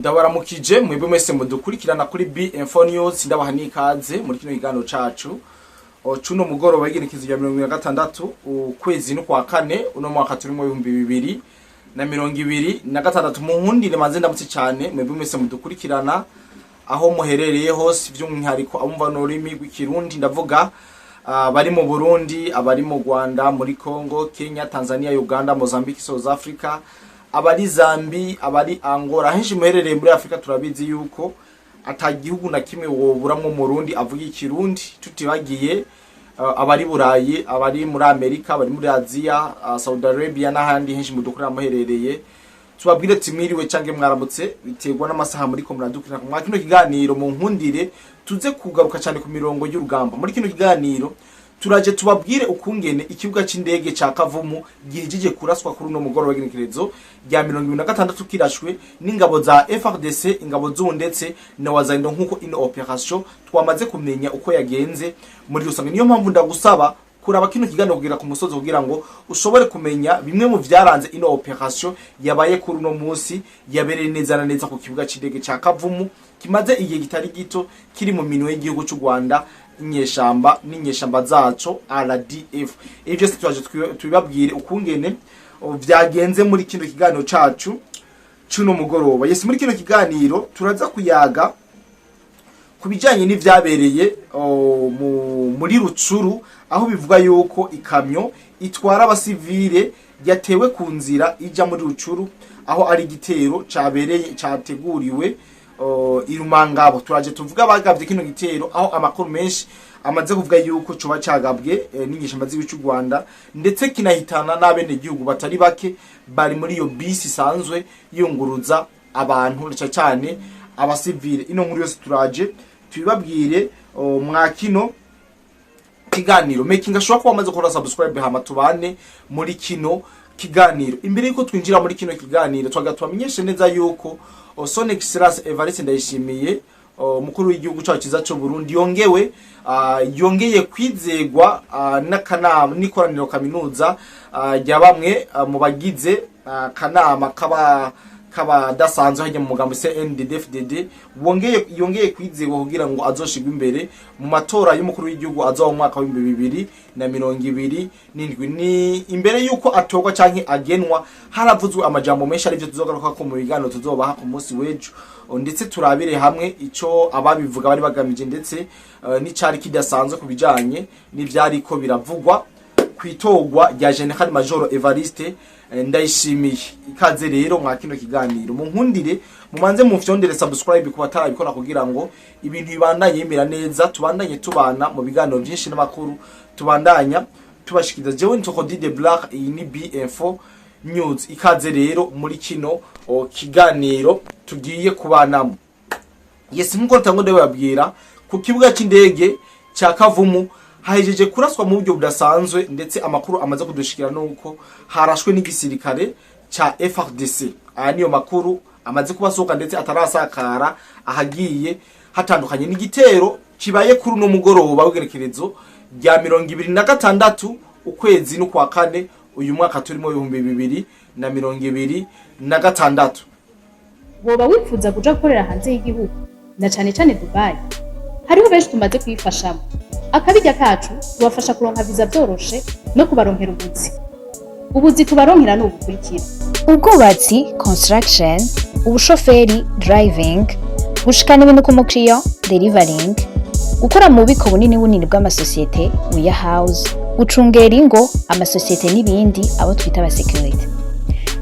Ndabaramukije mwebwe mwese mudukurikirana kuri B Info News, ndabaha n'ikaze muri kino kiganiro cacu cuno mugoroba w'igenekerezo rya 26 ukwezi n'ukwa kane, uno mwaka turimo 2026. Mu nkundire manze ndamutse cyane mwebwe mwese mudukurikirana aho muherereye hose, by'umwihariko abumva n'ururimi rw'Ikirundi. Ndavuga abari mu Burundi, abari mu Rwanda, muri Congo, Kenya, Tanzania, Uganda, Mozambique, South Africa, abari Zambi, abari Angola, henshi muherereye muri Afrika. Turabizi yuko ata gihugu na kimwe woburamwo Murundi avuga Ikirundi, tutibagiye abari Burayi, abari muri Amerika, abari muri Aziya, Saudi Arabia n'ahandi henshi mudukorera muherereye. Tubabwire ati mwiriwe canke mwaramutse, biterwa n'amasaha muriko muradukurikira mwa kino kiganiro. Mu nkundire tuze kugaruka cyane ku mirongo y'urugamba. Muri kino kiganiro turaje tubabwire ukungene ikibuga c'indege ca Kavumu gihejeje kuraswa kuri uno mugoroba w'igenekerezo rya 26, kirashwe n'ingabo za FARDC, ingabo z'ubu ndetse na Wazalendo, nk'uko ino opération twamaze kumenya uko yagenze muri rusange. Niyo mpamvu ndagusaba kuraba kino kiganiro kugira ku musozi, kugira ngo ushobore kumenya bimwe mu vyaranze ino opération yabaye kuri uno munsi, yabereye neza na neza ku kibuga c'indege ca Kavumu, kimaze igihe kitari gito kiri mu minwe y'igihugu c'u Rwanda, inyeshamba n'inyeshamba zaco RDF. Ivyo byose turaje tubibabwire ukungene vyagenze muri kino kiganiro cacu cuno mugoroba. Yes, muri kino kiganiro turaza kuyaga ku bijyanye n'ivyabereye muri Rucuru, aho bivuga yuko ikamyo itwara abasivile yatewe ku nzira ija muri Rucuru, aho ari igitero cabereye categuriwe Irumangabo. Turaje tuvuga abagabye kino gitero, aho amakuru menshi amaze kuvuga yuko coba cagabwe n'inyeshamba z'igihugu cy'u Rwanda, ndetse kinahitana n'abenegihugu batari bake bari muri iyo bisi isanzwe yunguruza abantu, cyane cyane abasivile. Ino nkuru yose turaje tubibabwire mwa kino kiganiro. Making ashobora kuba amaze gukora subscribe, hama tubane muri kino kiganiro. Imbere yuko twinjira muri kino kiganiro, twaga tubamenyeshe neza yuko Son Excellence Evariste Ndayishimiye, umukuru w'igihugu cyacu cyiza cy'u Burundi, yongeye kwizegwa n'akanama n'ikoraniro kaminuza rya bamwe mu bagize kanama kaba kabadasanzwe hajya mu mugambo CNDD-FDD, wongeye yongeye kwizegwa kugira ngo azoshigwe imbere mu matora y'umukuru w'igihugu azoba mu mwaka w'2027. Ni imbere yuko atorwa canke agenwa, haravuzwe amajambo menshi, arivyo tuzogaruka ko mu biganiro tuzobaha ku munsi w'ejo, ndetse turabire hamwe ico ababivuga bari bagamije, ndetse n'icari kidasanzwe ku bijanye n'ivyariko biravugwa kwitorwa rya Général Major Evariste Ndayishimiye. Ikaze rero mwa kino kiganiro. Mu nkundire mumanze mufyondere subscribe ku batarabikora, kugira ngo ibintu bibandanye bimera neza, tubandanye tubana mu biganiro byinshi n'amakuru tubandanya tubashikiriza. Jewe nitwa Dide Black, iyi ni B Info News. Ikaze rero muri kino kiganiro tugiye kubanamo. Yes, nkuko ntango ndababwira, ku kibuga c'indege cya Kavumu hahejeje kuraswa mu buryo budasanzwe, ndetse amakuru amaze kudushikira nuko harashwe n'igisirikare ca FARDC. Aya niyo makuru amaze kubasohoka ndetse atarasakara ahagiye hatandukanye. N'igitero kibaye kuri uno mugoroba w'igerekerezo rya 26 ukwezi n'ukwa kane, uyu mwaka turimo 2026. Woba wifuza kuja gukorera hanze y'igihugu, na cane cane Dubai? Hariho benshi tumaze kuyifashamo. Akabirya kacu tubafasha kuronka viza vyoroshe no kubaronkera ubuzi. Ubuzi tubaronkera ni ubukurikira: ubwubatsi, construction, ubushoferi, driving, gushikana ibintu ku mukiriya, delivering, gukora mu bubiko bunini bunini bw'amasosiyete, warehouse, gucungera ingo, amasosiyete n'ibindi, abo twita abasécurité.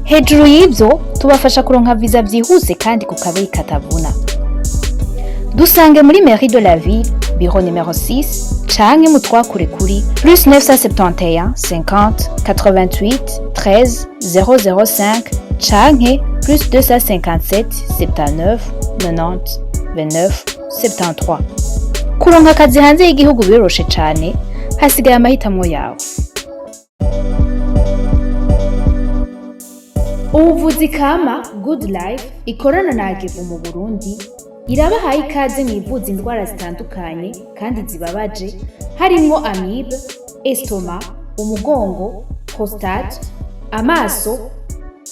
Hejuru y'ibyo, tubafasha kuronka viza byihuse kandi ku kabeyi katavuna. Dusange muri mairie de la ville, bureau numéro 6, canke mutwakure kuri +971 50 88 13 005 canke +257 79 90 29 73. Kuronka akazi hanze y'igihugu biroroshe cane, hasigaye amahitamo yawe. Ubuvuzi kama Good Life ikorana na Agevu mu Burundi irabahaye ikaze mu ivuza indwara zitandukanye kandi zibabaje, harimwo amibe, estomac, umugongo, prostate, amaso,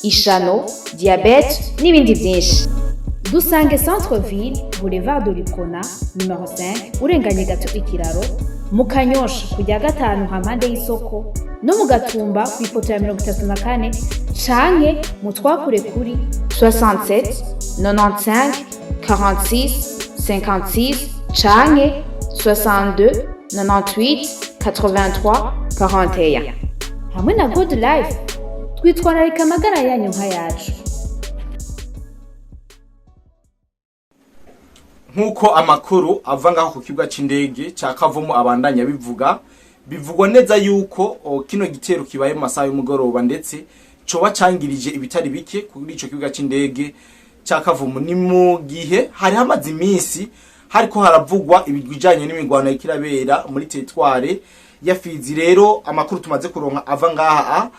ishano, diabète n'ibindi byinshi. Dusange Centre Ville, Boulevard de l'Uprona numéro 5, urenganye gato ikiraro mu Kanyosha, kujya gatanu hampande y'isoko, no mu Gatumba ku ipoto ya 34, canke mutwakure kuri 67 95 46 56 canke 62 98 83 41. Hamwe na Good Life twitwararika amagara yanyu nk'ayacu. Nk'uko amakuru ava ngaho ku kibuga c'indege ca Kavumu abandanya bivuga, bivugwa neza yuko kino gitero kibaye mu masaha y'umugoroba, ndetse coba cangirije ibitari bike kuri ico kibuga c'indege ca Kavumu. Ni mu gihe hari hamaze iminsi hariko haravugwa ibijanye n'imigwano ikirabera muri territoire ya Fizi. Rero amakuru tumaze kuronka ava ngaha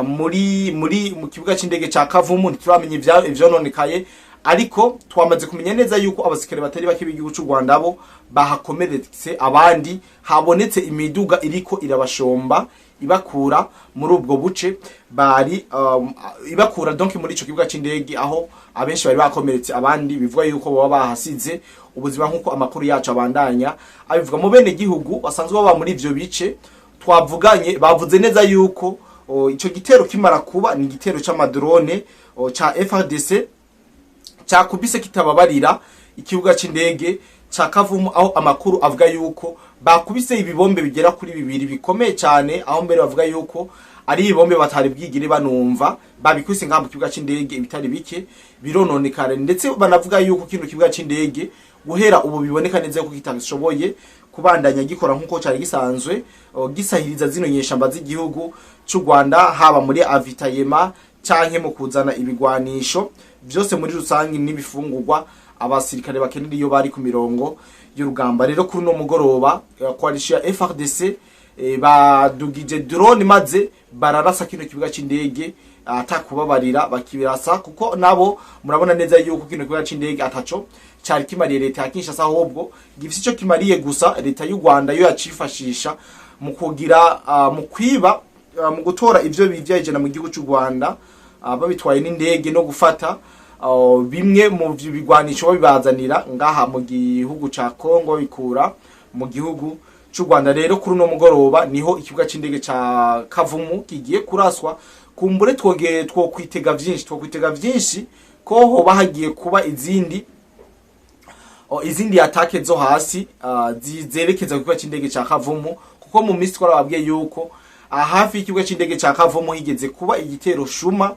muri mu kibuga c'indege ca Kavumu, ntituramenya ivyononekaye, ariko twamaze kumenya neza yuko abasikare batari bake b'igihugu c'u Rwanda bo bahakomeretse, abandi habonetse imiduga iriko irabashomba ibakura muri ubwo buce bari ibakura donc muri ico kibuga c'indege, aho abenshi bari bakomeretse, abandi bivuga yuko baba bahasize ubuzima, nk'uko amakuru yacu abandanya abivuga. Mu bene gihugu basanzwe baba muri ivyo bice twavuganye, bavuze neza yuko ico gitero kimara kuba, ni igitero c'amadrone ca FARDC cyakubise kitababarira ikibuga c'indege ca Kavumu, aho amakuru avuga yuko bakubise ibibombe bigera kuri bibiri bikomeye cyane, aho mbere bavuga yuko ari ibibombe batari bwigire banumva. Babikubise ngaha mu kibuga c'indege, ibitari bike birononekara, ndetse banavuga yuko kino kibuga c'indege guhera ubu biboneka neza ko kitashoboye kubandanya gikora nkuko cyari gisanzwe, gisahiriza zino nyeshamba z'igihugu c'u Rwanda, haba muri ravitaillement canke mu kuzana ibigwanisho byose muri rusange n'ibifungurwa abasirikare bakenera iyo bari ku mirongo y'urugamba. Rero kuri uno mugoroba coalition ya FARDC badugije drone maze bararasa kino kibuga c'indege atakubabarira, bakibirasa kuko nabo murabona neza yuko kino kibuga c'indege ataco cari kimariye leta ya Kinshasa, ahubwo gifise ico kimariye gusa leta y'u Rwanda, yo yacifashisha mu kugira mu kwiba, mu gutora ivyo bivya mu gihugu c'u Rwanda babitwaye n'indege, no gufata bimwe mu bigwanisho babibazanira ngaha mu gihugu ca Kongo babikura mu gihugu c'u Rwanda. Rero kuri uno mugoroba niho ikibuga c'indege ca Kavumu kigiye kuraswa. Kumbure twogeye twokwitega vyinshi ko hoba hagiye kuba izindi attaque zo hasi zerekeza ku kibuga c'indege ca Kavumu, kuko mu minsi twarababwiye yuko hafi y'ikibuga c'indege ca Kavumu higeze kuba igitero shuma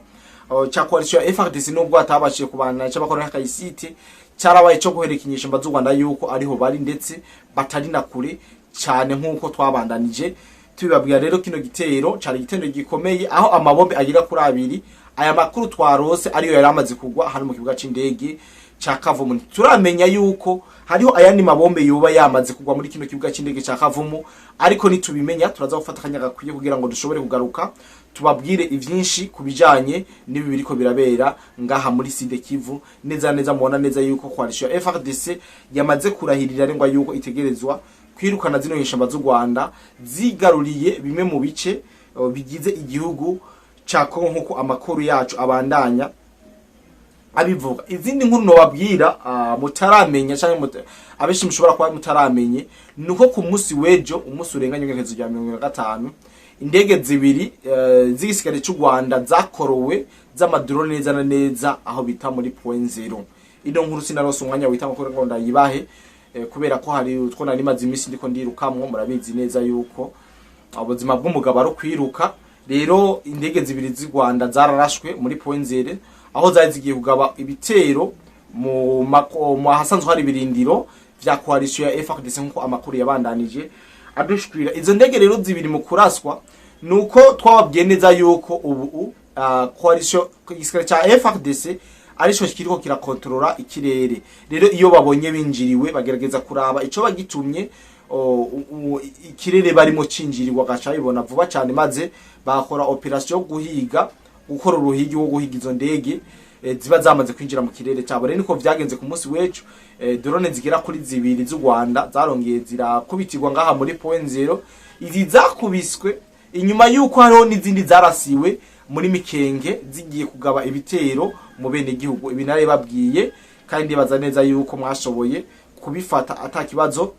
ca coalition ya FARDC, nubwo atabashije kubana c'abakora kayisite, carabaye co guhereka inyeshamba z'u Rwanda yuko ariho bari, ndetse batari na kure cyane nk'uko twabandanije tubibabwira. Rero kino gitero cari igitero gikomeye, aho amabombe agera kuri abiri, aya makuru twarose, ariyo yari amaze kugwa hano mu kibuga c'indege ca Kavumu. Turamenya yuko hariho ayandi mabombe yoba yamaze kugwa muri kino kibuga c'indege ca Kavumu, ariko nitubimenya turaza gufata akanya gakwiye kugira ngo dushobore kugaruka tubabwire ivyinshi ku bijanye n'ibi biriko birabera ngaha muri Sud Kivu. Neza neza mubona neza yuko coalition ya FARDC yamaze kurahirira rengwa yuko itegerezwa kwirukana zino nyeshamba z'u Rwanda zigaruriye bimwe mu bice bigize igihugu ca Kongo, nkuko amakuru yacu abandanya abivuga. Izindi nkuru nobabwira mutaramenya canke abenshi mushobora kuba mutaramenye, nuko ku munsi w'ejo, umunsi urenganye, igenekerezo rya 75, indege zibiri z'igisirikare c'u Rwanda zakorowe z'amadrone neza na neza aho bita muri Point Zero. Ino nkuru sinarose umwanya wita ngo ndayibahe, kubera ko hari utwo nari maze iminsi ndiko ndirukamwo. Murabizi neza yuko ubuzima bw'umugabo ari ukwiruka. Rero indege zibiri z'u Rwanda zararashwe muri Point Zero, aho zari zigiye kugaba ibitero mu ahasanzwe hari ibirindiro vya coalition ya FARDC, nkuko amakuru yabandanije adushwira. Izo ndege rero zibiri mu kuraswa, nuko twababwiye neza yuko ubu coalition, igisirikare ca FARDC arico kiriko kirakontorora ikirere. Rero iyo babonye binjiriwe, bagerageza kuraba ico bagitumye ikirere barimo cinjirirwa, gaca bibona vuba cyane, maze bakora operation yo guhiga, gukora uruhigi wo guhiga izo ndege ziba zamaze kwinjira mu kirere cyabo. Rero niko vyagenze ku munsi w'ejo, drone zigera kuri zibiri z'u Rwanda zarongeye zirakubitirwa ngaha muri Point Zero. Izi zakubiswe inyuma yuko hariho n'izindi zarasiwe muri Mikenge zigiye kugaba ibitero mu bene gihugu. Ibi nare babwiye. Kandi ndibaza neza yuko mwashoboye kubifata ata kibazo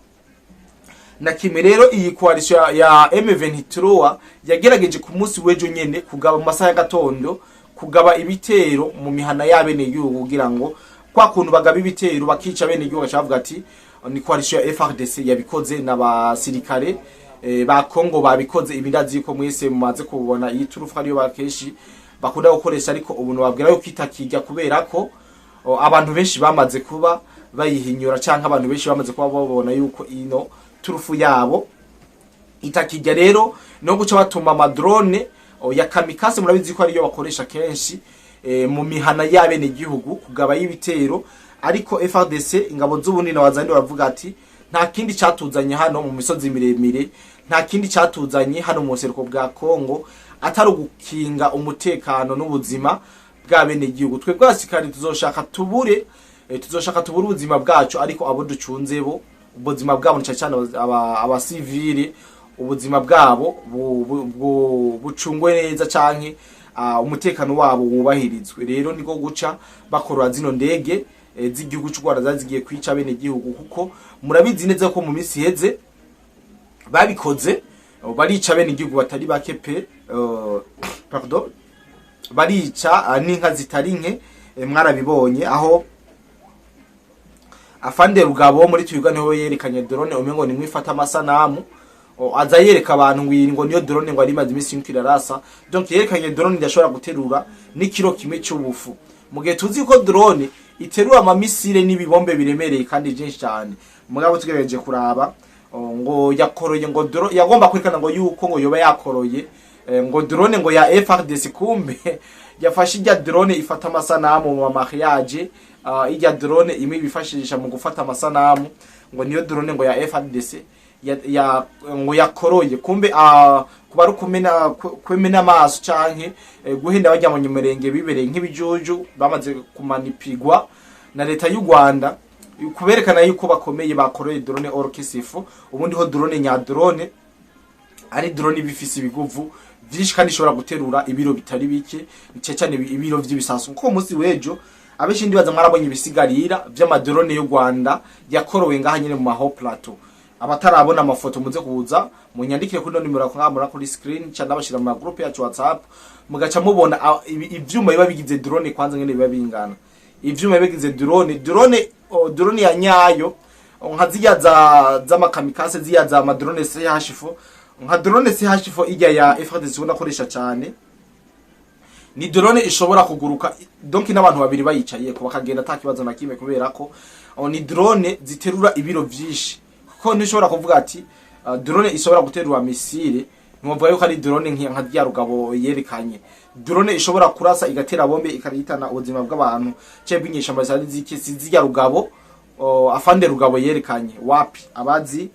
na kimwe. Rero iyi coalition ya M23 yagerageje ku munsi w'ejo nyene kugaba mu masaha y'agatondo, kugaba ibitero mu mihana y'abenegihugu, kugira ngo kwa kuntu bagaba ibitero bakica abenegihugu, baca bavuga ati ni coalition ya FARDC yabikoze n'abasirikare ba Congo babikoze. Ibi ndazi yuko mwese mumaze kubona iyi turufu ariyo bakenshi bakunda gukoresha, ariko ubu nobabwira yuko itakijya, kubera ko abantu benshi bamaze kuba bayihinyura, canke abantu benshi bamaze kuba babona yuko ino turufu yabo itakijya. Rero no guca batuma amadrone ya kamikaze, murabizi ko ariyo bakoresha kenshi mu mihana y'abene gihugu kugaba y'ibitero. Ariko FARDC, ingabo z'ubundi na wazandi, baravuga ati nta kindi catuzanye hano mu misozi miremire, nta kindi catuzanye hano mu buseruko bwa Congo atari ugukinga umutekano n'ubuzima bw'abene gihugu. Twebwe abasirikare tuzoshaka tubure ubuzima bwacu, ariko abo ducunze bo ubuzima bwabo, cyane cyane abasivili, ubuzima bwabo bucungwe neza canke umutekano wabo wubahirizwe. Rero niko guca bakorora zino ndege z'igihugu cy'u Rwanda zari zigiye kwica bene gihugu, kuko murabizi neza ko mu minsi iheze babikoze, barica bene igihugu batari bake pe, pardon, barica n'inka zitari nke. Mwarabibonye aho afande Rugabo muri Twiga niho yerekanye drone, umengo nimwe ifata amasanamu, aza yereka abantu ngo iyi ngo niyo drone ngo ari imaze iminsi iriko irarasa. Donc yerekanye drone idashobora guterura n'ikiro kimwe cy'ubufu, mu gihe tuzi ko drone iterura amamisire n'ibibombe biremereye kandi byinshi cyane. Mugabo tugerageje kuraba, ngo yakoroye ngo drone, yagomba kwerekana ngo yuko ngo yoba yakoroye ngo drone ngo ya FARDC, kumbe yafashe ijya drone ifata amasanamu mu mariage, ijya drone imwe bifashisha mu gufata amasanamu, ngo niyo drone ngo ya FARDC ya ngo yakoroye. Kumbe kuba ari kumena kwemena amaso canke guhenda bajya mu nyumurenge bibereye nk'ibijuju bamaze kumanipigwa na leta y'u Rwanda kuberekana yuko bakomeye, bakoroye drone orkesifu. Ubundi ho drone nya drone ari drone bifise ibiguvu vyinshi kandi ishobora guterura ibiro bitari bike, cyane cyane ibiro vy'ibisasu. Kuko umunsi w'ejo abenshi ndibaza mwarabonye ibisigarira vy'amadrone y'u Rwanda yakorowe ngaha nyene mu maho plateau. Abatarabona amafoto, muze kuza munyandikire kuri no nimero nkamura kuri screen, cyangwa nabashira mu group yacu WhatsApp, mugaca mubona ivyuma biba bigize drone kwanza ngene biba bingana. Ivyuma biba bigize drone ya nyayo, nka zirya za z'amakamikaze, zirya za madrone CH4, nka drone CH4 ijya ya FARDC ubona akoresha cyane, ni drone ishobora kuguruka donc n'abantu babiri bayicaye ko bakagenda ata kibazo na kimwe, kubera ko ni drone ziterura ibiro vyinshi. Kuko ntishobora kuvuga ati drone ishobora guterura missile, ntiwavuga yuko ari drone nka rya Rugabo yerekanye, drone ishobora kurasa igatera bombe ikarihitana ubuzima bw'abantu cyangwa bw'inyeshamba zari ziki, si zirya Rugabo, afande Rugabo yerekanye wapi. Abazi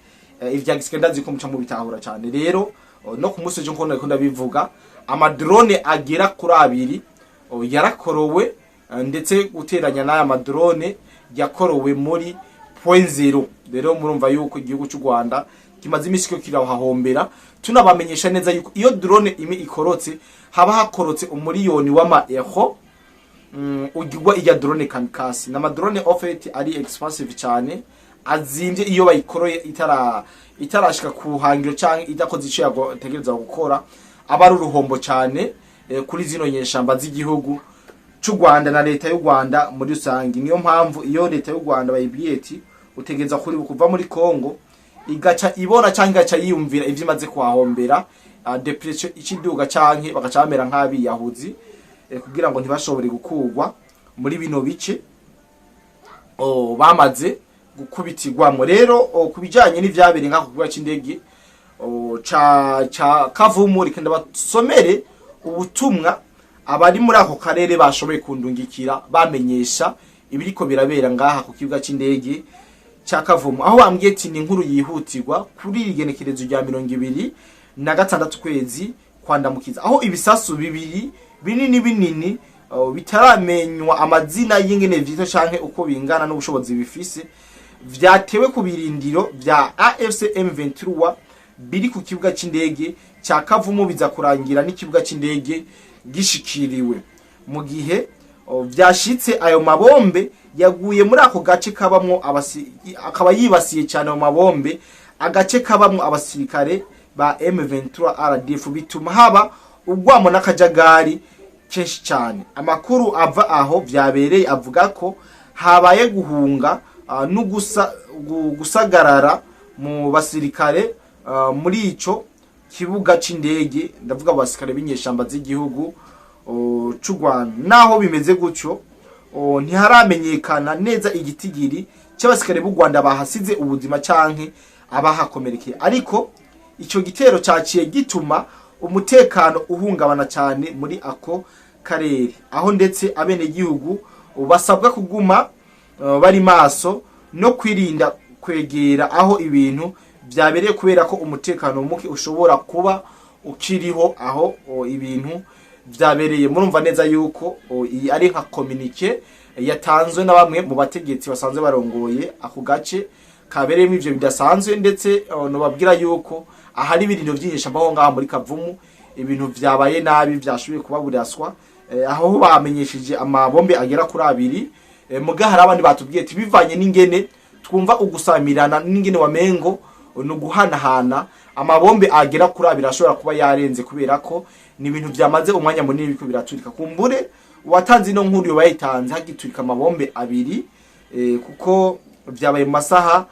ivya gisirikare ndazi ko muca mubitahura cyane. Rero no ku munsi ejo nko nariko ndabivuga, amadrone agera kuri abiri yarakorowe, ndetse guteranya n'aya madrone yakorowe muri Point Zero. Rero murumva yuko igihugu cy'u Rwanda kimaze iminsi ko kirahahombera. Tunabamenyesha neza yuko iyo drone imwe ikorotse haba hakorotse umuriyoni w'ama euro ugirwa ijya drone kamikaze. N'ama drone en fait ari expensive cyane, azimvye. Iyo bayikoroye itarashika ku hangiro canke idakoze ico yategereza gukora, aba ari uruhombo cyane kuri zino nyeshamba z'igihugu c'u Rwanda na leta y'u Rwanda muri rusange. Niyo mpamvu iyo leta y'u Rwanda bayibwiye ati utegereza kuri kuva muri Congo, igaca ibona canke igaca yiyumvira ivyo imaze kuhahombera, depression ikiduga canke bagaca bamera nk'abiyahuzi kugira ngo ntibashobore gukurwa muri bino bice bamaze gukubitirwamo. Rero ku bijanye n'ivyabereye nk'ako kibuga c'indege ca Kavumu, reka ndabasomere ubutumwa abari muri ako karere bashoboye kundungikira bamenyesha ibiriko birabera ngaha ku kibuga c'indege ca Kavumu, aho bambwiye ati ni inkuru yihutirwa kuri iri genekerezo rya 26 kwezi kwa Ndamukiza, aho ibisasu bibiri binini binini bitaramenywa amazina y'ingene vyitwa canke uko bingana n'ubushobozi bifise, vyatewe ku birindiro vya AFC M23 biri ku kibuga c'indege ca Kavumu, biza kurangira n'ikibuga c'indege gishikiriwe. Mu gihe vyashitse, ayo mabombe Yaguye muri ako gace kabamwo akaba yibasiye cyane mu mabombe agace kabamwo abasirikare ba M23 RDF, bituma haba ugwamo n'akajagari kenshi cyane. Amakuru ava aho vyabereye avuga ko habaye guhunga no gusagarara mu basirikare muri ico kibuga c'indege, ndavuga abasirikare b'inyeshamba z'igihugu c'u Rwanda. Naho bimeze gutyo, ntiharamenyekana neza igitigiri cy'abasirikare b'u Rwanda bahasize ubuzima canke abahakomerekeye, ariko ico gitero caciye gituma umutekano uhungabana cyane muri ako karere, aho ndetse abenegihugu basabwa kuguma bari maso no kwirinda kwegera aho ibintu vyabereye, kubera ko umutekano muke ushobora kuba ukiriho aho ibintu vyabereye. Murumva neza yuko iyi ari nka communiqué yatanzwe na bamwe mu bategetsi basanzwe barongoye ako gace kabereyemo ivyo bidasanzwe. Ndetse nobabwira yuko ahari ibirindiro vy'inyeshamba aho ngaho muri Kavumu ibintu vyabaye nabi, vyashoboye kuba buraswa, aho bamenyesheje amabombe agera kuri abiri. Muga hari abandi batubwiye ati bivanye n'ingene twumva ugusamirana n'ingene wamengo ni uguhanahana, amabombe agera kuri abiri ashobora kuba yarenze, kubera ko ni ibintu vyamaze umwanya munini biriko biraturika. Kumbure uwatanze ino nkuru yoba yayitanze hagiturika amabombe abiri, kuko vyabaye mu masaha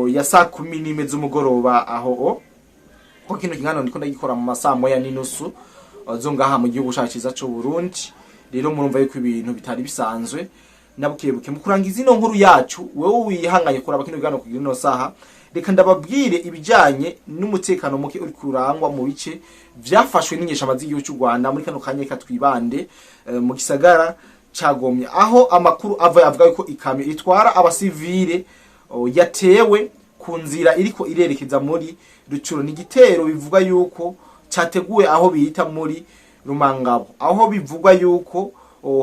ya saa 11 z'umugoroba, aho ko kino kiganiro ndiko ndagikora mu masaha 1:30 zo ngaha mu gihugu cacu ciza c'u Burundi. Rero murumva yuko ibintu bitari bisanzwe nabukebuke. Mu kurangiza ino nkuru yacu, wewe wihanganye kuraba kino kiganiro kugira ino saha, reka ndababwire ibijanye n'umutekano muke uri kurangwa mu bice vyafashwe n'inyeshamba z'igihugu cy'u Rwanda. Muri kano kanya reka twibande mu gisagara ca Gomye, aho amakuru ava avuga yuko ikamyo itwara abasivile yatewe ku nzira iriko irerekeza muri Rucuro. Ni igitero bivuga yuko categuwe aho bita muri Rumangabo, aho bivugwa yuko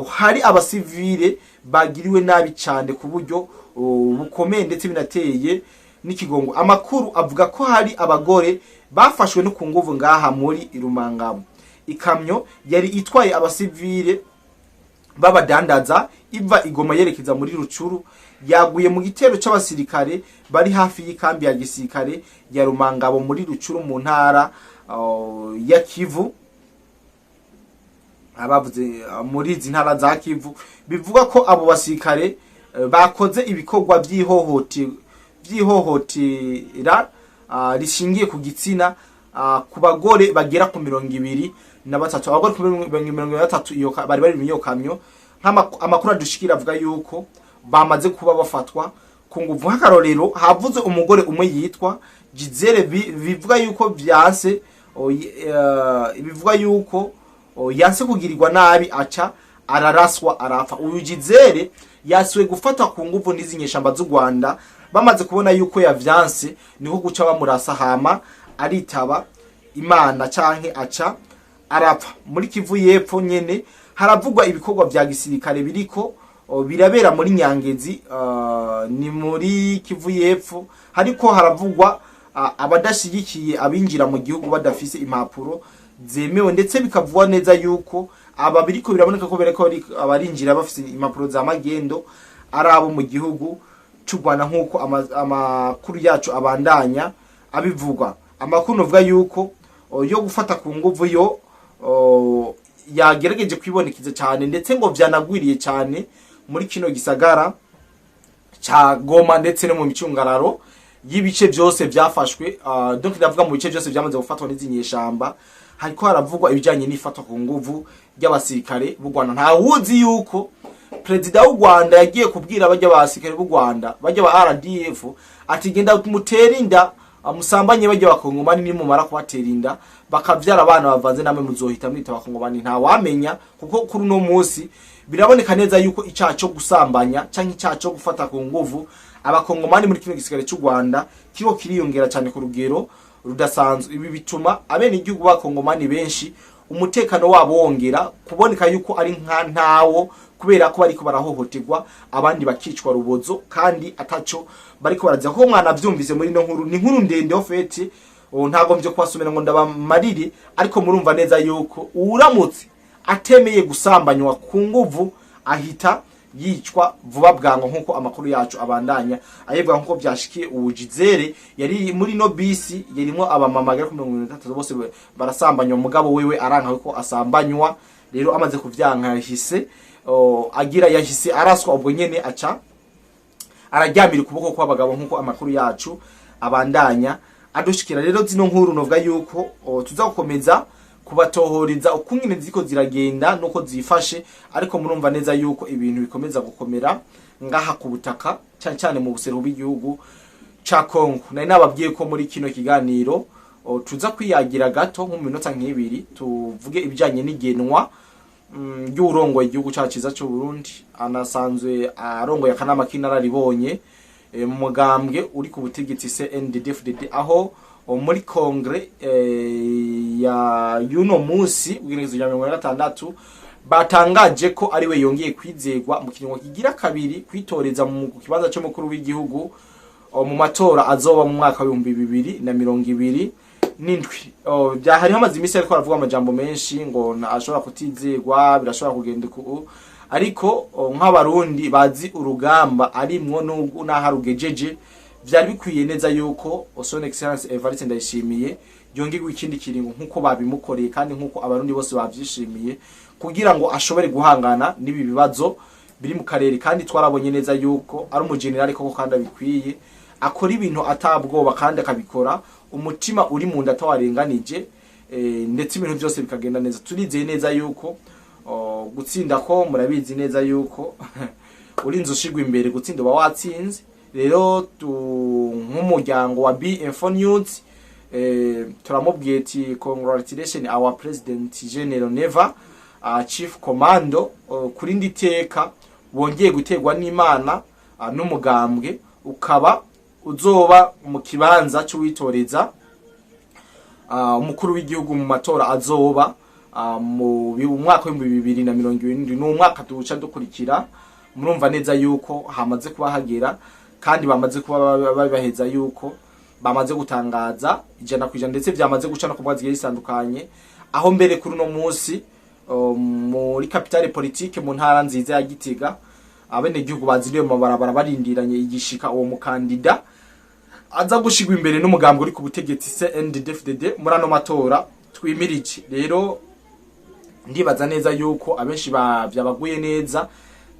hari abasivile bagiriwe nabi cyane ku buryo bukomeye, ndetse binateye n'ikigongo. Amakuru avuga ko hari abagore bafashwe no ku nguvu ngaha muri Rumangabo. Ikamyo yari itwaye abasivile b'abadandaza iva igoma yerekeza muri Rucuru yaguye mu gitero c'abasirikare bari hafi y'ikambi ya gisirikare ya Rumangabo muri Rucuru mu ntara ya Kivu. Abavuze muri izi ntara za Kivu bivuga ko abo basirikare bakoze ibikorwa vy'ihohotera rishingiye ku gitsina ku bagore bagera ku 23. Abagore ku 23 iyo bari bari mu iyo kamyo. Amakuru adushikira avuga yuko bamaze kuba bafatwa ku nguvu. Nk'akarorero, havuze umugore umwe yitwa Gisele, bivuga yuko vyanse bivuga yuko yanse kugirirwa nabi, aca araraswa arapfa. Uyu Gisele yasuwe gufata ku nguvu n'izi nyeshamba z'u Rwanda. Bamaze kubona yuko yavyanse, niho guca bamurasa, hama aritaba Imana canke aca arapfa. Muri Kivu y'Epfo nyene haravugwa ibikorwa vya gisirikare biriko birabera muri Nyangezi, ni muri Kivu y'Epfo. Hariko haravugwa abadashigikiye abinjira mu gihugu badafise impapuro zemewe, ndetse bikavugwa neza yuko aba biriko biraboneka ko bereko abarinjira bafise impapuro za magendo ari abo mu gihugu c'u Rwanda, nk'uko amakuru yacu abandanya abivugwa. Amakuru novuga yuko yo gufata ku nguvu yo yagerageje kwibonekeza cyane, ndetse ngo vyanagwiriye cyane muri kino gisagara ca Goma, ndetse no mu micungararo y'ibice byose byafashwe, donc ndavuga mu bice byose byamaze gufatwa n'izi nyeshamba, hariko haravugwa ibijanye n'ifatwa ku nguvu ry'abasirikare b'u Rwanda. Nta wuzi yuko perezida w'u Rwanda yagiye kubwira bajya basirikare b'u Rwanda, bajya ba RDF, ati genda mutere inda, musambanye bajya bakongomani, nimumara kubatera inda bakavyara abana bavanze, namwe muzohita mwita abakongomani. Nta wamenya, kuko kuri uno munsi biraboneka neza yuko icaha co gusambanya canke icaha co gufata ku nguvu abakongomani muri kino gisirikare c'u Rwanda kiriko kiriyongera cyane ku rugero rudasanzwe. Ibi bituma abenegihugu b'abakongomani benshi umutekano wabo wongera kuboneka yuko ari nka ntawo, kubera ko bariko barahohoterwa, abandi bakicwa rubozo kandi ataco bariko baraza. Ko mwana vyumvise muri no nkuru, ni inkuru ndende au fait, ntago mvyo kubasomera ngo ndabamarire, ariko murumva neza yuko uramutse atemeye gusambanywa ku nguvu ahita yicwa vuba bwango, nkuko amakuru yacu abandanya ayivuga, nkuko byashikiye ubu Gisele yari muri no bisi yarimo abamama bagera ku 33, bose barasambanywa, mugabo wewe aranka ko asambanywa. Rero amaze kuvyanka yahise agira yahise araswa ubwo nyene, aca araryamira ukuboko kw'abagabo, nkuko amakuru yacu abandanya adushikira. Rero zino nkuru novuga yuko tuza gukomeza kubatohoriza ukungene ziko ziragenda nuko zifashe, ariko murumva neza yuko ibintu bikomeza gukomera ngaha ku butaka, cyane cyane mu buseruko bw'igihugu ca Congo. Nari nababwiye ko muri kino kiganiro tuza kwiyagira gato nko mu minota nk'ibiri, tuvuge ibijanye n'igenwa ry'uwurongoye igihugu cacu ciza c'u Burundi, anasanzwe arongoye akanama k'inararibonye mu mugambwe uri ku butegetsi CNDD-FDD, aho muri congrès ya y'uno musi w'igenekerezo rya 46 batangaje ko ariwe yongeye kwizegwa mu kiringo kigira kabiri kwitoreza mu kibanza c'umukuru w'igihugu mu matora azoba mu mwaka w'2027. Byahari hamaze iminsi ariko aravuga amajambo menshi ngo ashobora kutizegwa, birashobora kugenda uku, ariko nk'Abarundi bazi urugamba arimwo n'ubwo n'aho arugejeje, vyari bikwiye neza yuko Son Excellence Evariste Ndayishimiye yongerwa ikindi kiringo, nkuko babimukoreye kandi nkuko Abarundi bose bavyishimiye, kugira ngo ashobore guhangana n'ibi bibazo biri mu karere. Kandi twarabonye neza yuko ari umujenerali koko kandi abikwiye, akora ibintu atabwoba kandi akabikora umutima uri mu nda atawarenganije, ndetse ibintu byose bikagenda neza. Turizeye neza yuko gutsinda ko murabizi neza yuko urinze ushigwa imbere gutsinda uba watsinze. Rero nk'umuryango wa B-Info News turamubwiye ati: "Congratulation our president General Neva, chief commando, kuri ndi teka wongeye guterwa n'Imana n'umugambwe, ukaba uzoba mu kibanza cy'uwitoreza umukuru w'igihugu mu matora azoba mu mwaka w'2027." Ni umwaka tuwuca dukurikira. Murumva neza yuko hamaze kuba hagera kandi bamaze kuba babaheza yuko bamaze gutangaza 100%, ndetse byamaze guca no ku mbuga zigiye zitandukanye, aho mbere kuri uno munsi muri capitale politique, mu ntara nziza ya Gitega, abenegihugu baziriye mu mabarabara barindiranye igishika uwo mukandida aza gushigwa imbere n'umugambi uri ku butegetsi CNDD-FDD muri ano matora twimirije. Rero ndibaza neza yuko abenshi byabaguye neza,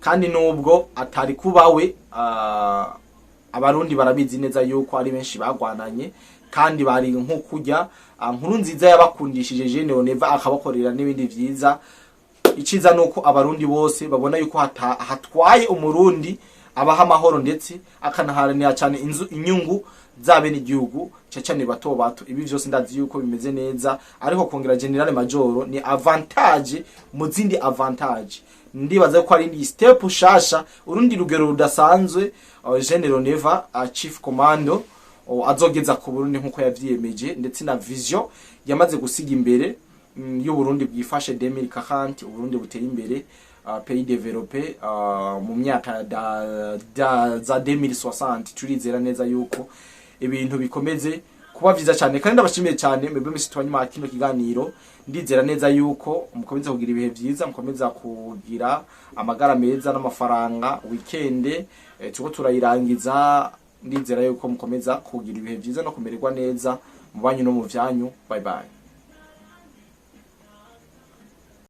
kandi nubwo atari kubawe, Abarundi barabizi neza yuko ari benshi bagwananye kandi bari nko kurya nkuru nziza yabakundishije General Neva, akabakorera n'ibindi vyiza. Iciza nuko Abarundi bose babona yuko hatwaye Umurundi abaha amahoro, ndetse akanaharanira cyane inzu inyungu z'abene igihugu, cyane bato bato. Ibi vyose ndazi yuko bimeze neza, ariko kongera General Major ni avantage mu zindi avantage. Ndibaza ko ari indi step shasha, urundi rugero rudasanzwe General Neva, chief commando, azogeza ku Burundi nkuko yavyiyemeje, ndetse na vision yamaze gusiga imbere y'Uburundi bwifashe 2040, Uburundi buteye imbere, pays développé mu myaka za 2060. Turizera neza yuko ibintu bikomeze kuba vyiza cyane, kandi ndabashimiye cyane mwebwe mwese tubanye kino kiganiro. Ndizera neza yuko mukomeza kugira ibihe vyiza, mukomeza kugira amagara meza n'amafaranga. Weekend turiko turayirangiza. Ndizera yuko mukomeza kugira ibihe vyiza no kumererwa neza mu banyu no mu vyanyu. Bye bye.